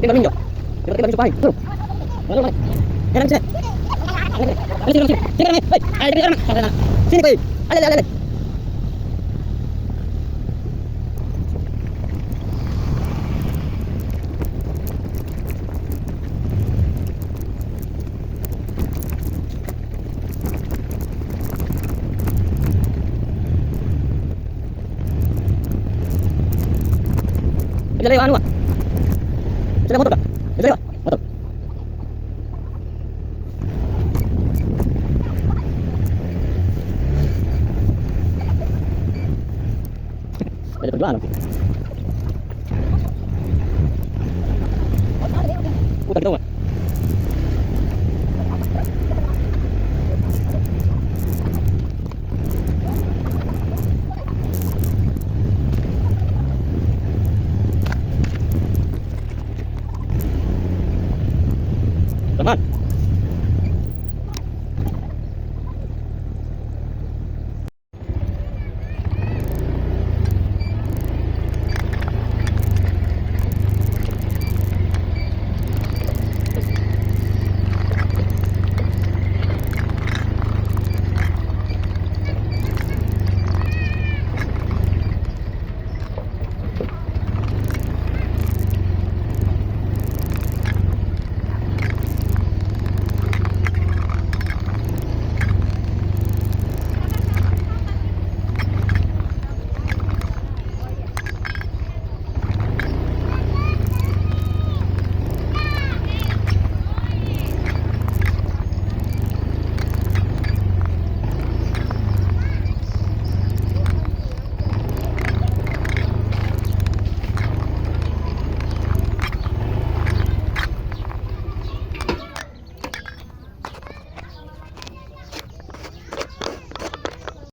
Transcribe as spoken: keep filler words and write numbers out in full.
Timbang minjo. Timbang, timbang minjo, pai. Tuh. Mana, mana? Jalan sini. Ayo, sini, sini. Sini, sini. Hei, ayo, sini, sini. Sini, sini. Ale, ale, ale. Bisa lewat anu, Pak. Bisa lewat motor, Kak. Bisa lewat motor. Ada perjuangan nanti. Utang kita, Pak.